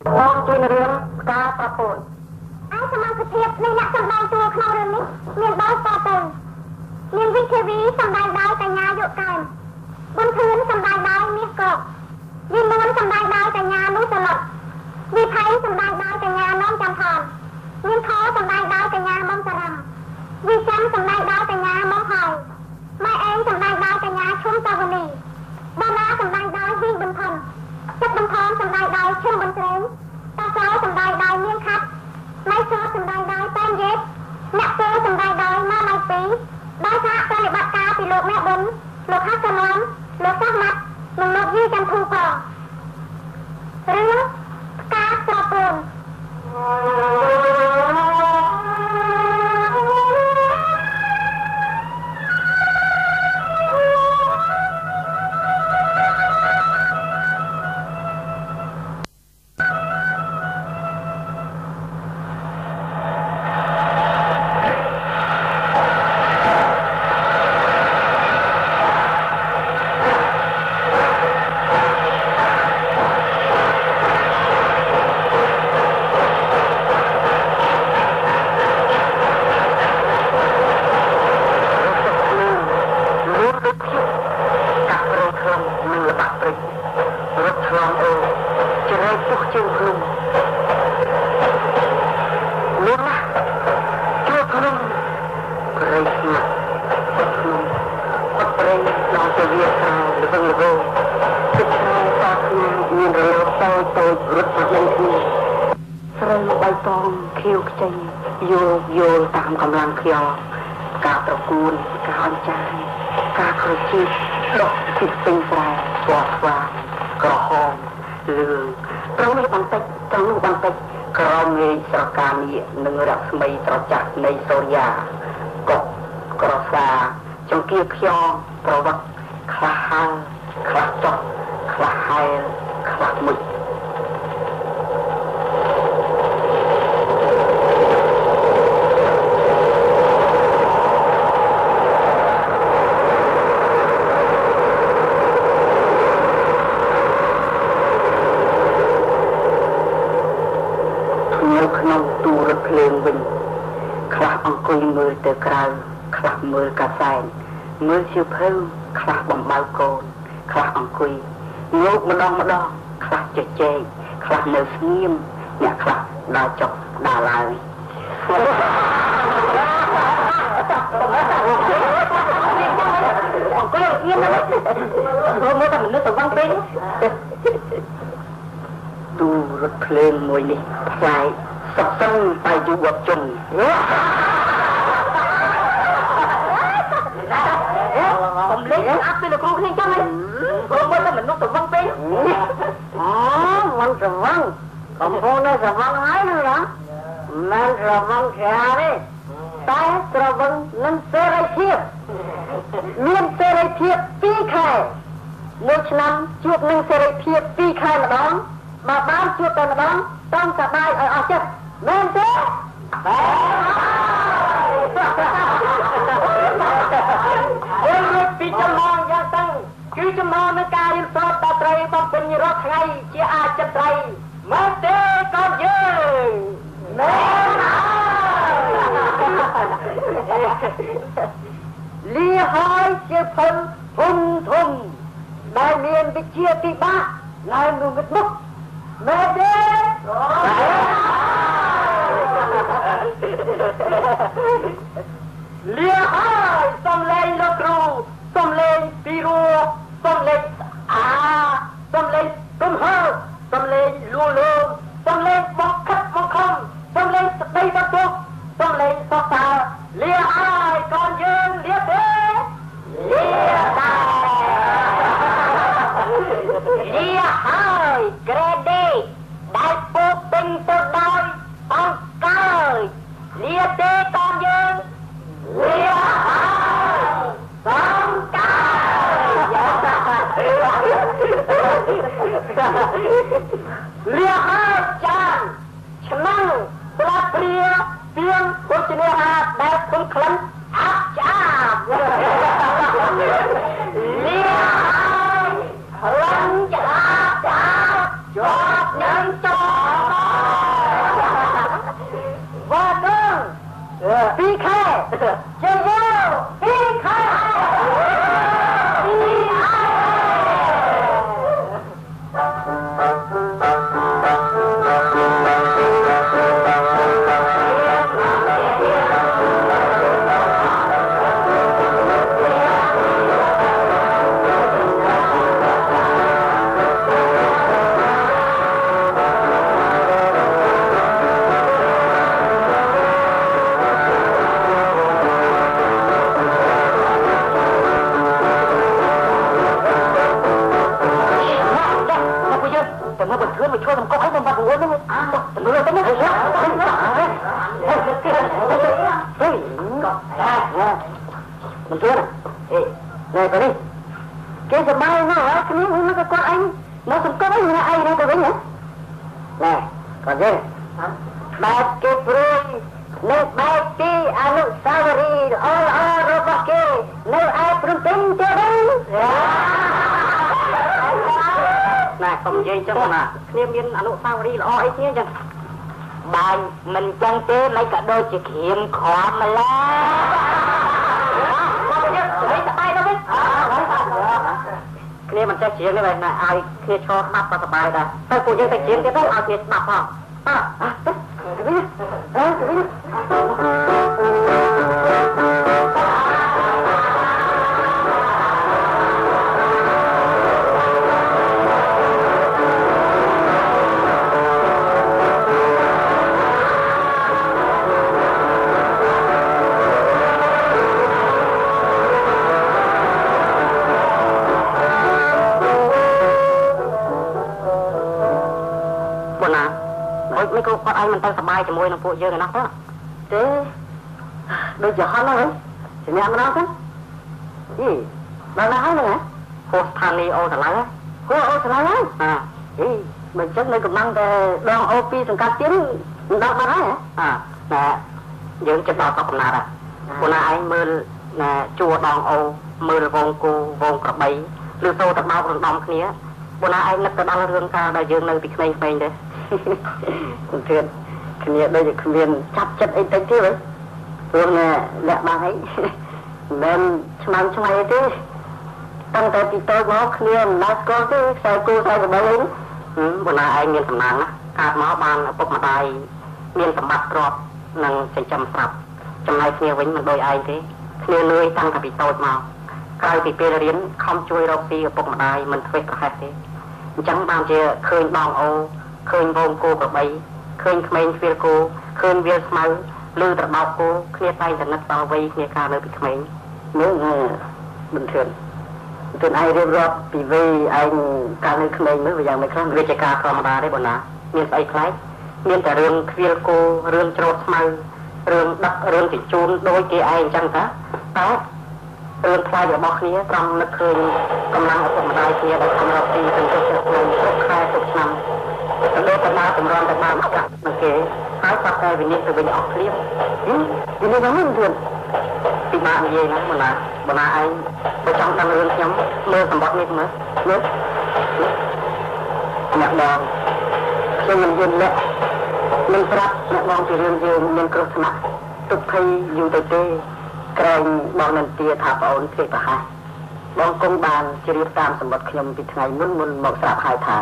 សូមជួយរឿងផ្កាប្រពន្ធ ឯសមាជិកភាពនៃអ្នកសម្ដែងតួក្នុងរឿងនេះមានដូចតទៅ មានវិធាវីសម្ដែងដោយកញ្ញាយុកែម ប៊ុនធឿនសម្ដែងដោយមាសកក វិមួនសម្ដែងដោយកញ្ញានុសលុត វិភ័យសម្ដែងដោយកញ្ញានំចន្ទថន មានខសម្ដែងដោយកញ្ញាមុំសារ៉ាំ វិសិនសម្ដែងដោយកញ្ញាមុំហើយ ម៉ែឯងសម្ដែងដោយកញ្ញាឈុំសាវនី បាណាសម្ដែងដោយហ៊ីងប៊ុនថន ចិត្តបន្ថនសម្ដែងដោយឈឹមប៊ុនស្រេង តាសោសម្ដែងដោយនាងខាត់ ម៉ៃសតសម្ដែងដោយប៉ែនយេត អ្នកពោសម្ដែងដោយម៉ាម៉ៃពី ដោយសហប្រតិបត្តិការពីលោកអ្នកប៊ុន លោកហាសានំ លោកសាម៉ាត់ និងលោកយីចន្ទធូផង។ រឿងផ្កាស្រពោន។ មើលសៀវភៅ ខ្លះបំបៅកូន ខ្លះអង្គុយងោកម្ដងម្ដង ខ្លះជជែក ខ្លះនៅស្ងៀម អ្នកខ្លះដើរចុះដើរឡើង អង្គុយស្ងៀមណាស់ មើលតែមនុស្សទៅវឹងពេក។ ទូរថភ្លើងមួយនេះប្លែក សឹងតែយុវជន កុំលេងអាប់ពីលោកគ្រូគ្នាចឹងហ្នឹង ព្រោះមើលតែមនុស្សទៅវឹងពេក។ អូ មិនស្រវឹង កំពុងនៅស្រវឹងហើយនោះណា មិនស្រវឹងស្រាទេ តែស្រវឹងនឹងសេរីភាព។ មានសេរីភាព2ខែ មួយឆ្នាំជួបនឹងសេរីភាព2ខែម្ដង បើបានជួបតែម្ដង ຕ້ອງសប្បាយឲ្យអស់ចិត្ត មែនទេ? អូយ រួចពីចំណងយ៉ាងតឹង គឺចំណងនឹងការរៀនសូត្រដែលត្រូវបំពេញរាល់ថ្ងៃជាអចិន្ត្រៃយ៍ មែនទេកូនយើង? មែនហើយ។ លាហើយជាផុនធំធំដែលមានវិជាពិបាកឡើងងឹតមុខ មែនទេ? លាហើយសំលេងលោកគ្រូ សំលេងពីរោះ សំលេងអា សំលេងទំហើ សំលេងលួងលោម សំលេងបង្ខិតបង្ខំ សំលេងស្ដីបន្ទោស សំលេងសរសើរ លាហើយកូនយើង លាទេ? លាដែរ។ លាហើយក្រេដេដែលពោពេញទៅដោយអង្គកើយ លាទេកូនយើង? លាហើយសំកើយ។ លាហើយចានឆ្នាំងស្លាបព្រាពីងភោជនាហារដែលគុំក្លិនអាប់ឆ្អាប លាហើយក្លិនឆ្អាបឆ្អាបជាប់នឹងច ជើយោពីខែពី មិនទៀតអេណែទៅនេះគេសប្បាយណាស់គ្នាមួយក៏គាត់អញមកសង្គមអីណាអីណាទៅវិញណាណែគាត់ទេបែបគេព្រួយនៅបែបទីអនុស្សាវរីយ៍ល្អល្អរបស់គេនៅឯភ្នំពេញទៅវិញណែកុំនិយាយចឹងណាគ្នាមានអនុស្សាវរីយ៍ល្អអីគ្នាចឹងបាយមិនចឹងទេមិនក៏ដូចជាក្រៀមក្រំម្ល៉េះគ្នាមិនចេះច្រៀងទេបែរណាឲ្យគ្នាឈរស្ដាប់ក៏សប្បាយដែរតែពួកយើងទៅច្រៀងទៀតទៅឲ្យគ្នាស្ដាប់ផងអើទៅវិញអើទៅវិញមិនក៏គាត់ឯងមិនទៅសប្បាយជាមួយនឹងពួកយើងឯណោះទេទេដូចជាហត់ហ្នឹងជំនាញម្ដងទៅយីដល់ណាហើយហ្នឹងហ៎ហួសស្ថានីយ៍អូស្រឡៅហួសអូស្រឡៅហើយអាយីមិនចឹងនៅកំបាំងតែដងអូពីសង្កាត់ទៀតមិនដល់បាត់ហើយអាណែយើងចិត្តដល់កប់កំណត់ហ่ะពួកណាឯងមើលណែជួរដងអូមើលវងគោវងក្របីឬសូទៅបោករំដំគ្នាពួកណាឯងនឹកទៅដល់រឿងកាលដែលយើងនៅពីក្មេងៗទេទៀតគ្នាដូចជាគ្មានចាប់ចិត្តអីតិចទេវិញព្រោះណែលាក់បាំងអីមិនឆ្មាំឆ្មៃទេតាំងតែពីតូចមកគ្នាមិនដាច់ស្គាល់ទេខ្សែគូខ្សែកបីអីបងណាឯងមានសំណាងណាកើតមកបានឪពុកម្ដាយមានសម្បត្តិទ្រព្យនិងចិញ្ចឹមស្រាប់ចំណែកគ្នាវិញមិនដូចឯងទេគ្នានឿយតាំងតែពីតូចមកក្រៅពីពេលរៀនខំជួយរកស៊ីឪពុកម្ដាយមិនធ្វេសប្រហែសទេអញ្ចឹងបានជាឃើញបងអូឃើញវងគោក្របីឃើញក្មេងទ្វារគោឃើញវាលស្មៅឬត្របោកគោគ្នាតែងតែនឹកដល់វ័យគ្នាកាលនៅពីក្មេងមើលមិនធឿនទឿនឯងរៀបរាប់ពីវ័យឯងកាលនៅក្មេងមើលវាយ៉ាងម៉េចខ្លះវាជាការធម្មតាទេបងណាមានស្អីប្លែកមានតែរឿងខ្វៀលគោរឿងច្រូតស្មៅរឿងដឹករឿងជញ្ជូនដូចគេឯងអញ្ចឹងតាតែរឿងថ្លៃរបស់គ្នាត្រង់នឹកឃើញកម្លាំងឪពុកម្ដាយគ្នាដែលខំរកស៊ីទាំងគ្រប់ឆ្នាំគ្រប់ខែគ្រប់ឆ្នាំទៅដល់បណ្ដាកម្រងទៅបានកាក់នឹងគេហើយបាត់តែវិនិច្ឆ័យទៅវិញអស់ភ្លាមវិនិច្ឆ័យមិនធឿនពិបាកនិយាយណាស់បងណាបងណាឯងបើចង់ដឹងរឿងខ្ញុំមើលសម្បត្តិនេះមើលមើលអ្នកបងខ្ញុំមិនយល់លាក់មិនប្រាប់អ្នកបងពីរឿងយើងមានគ្រោះថ្នាក់ទុកភ័យយូរទៅទេក្រែងបងនឹងទាថាប្អូនធ្វើប្រហែសបងគង់បានជ្រាបតាមសម្បត្តិខ្ញុំពីថ្ងៃមុនមុនមកស្រាប់ហើយថា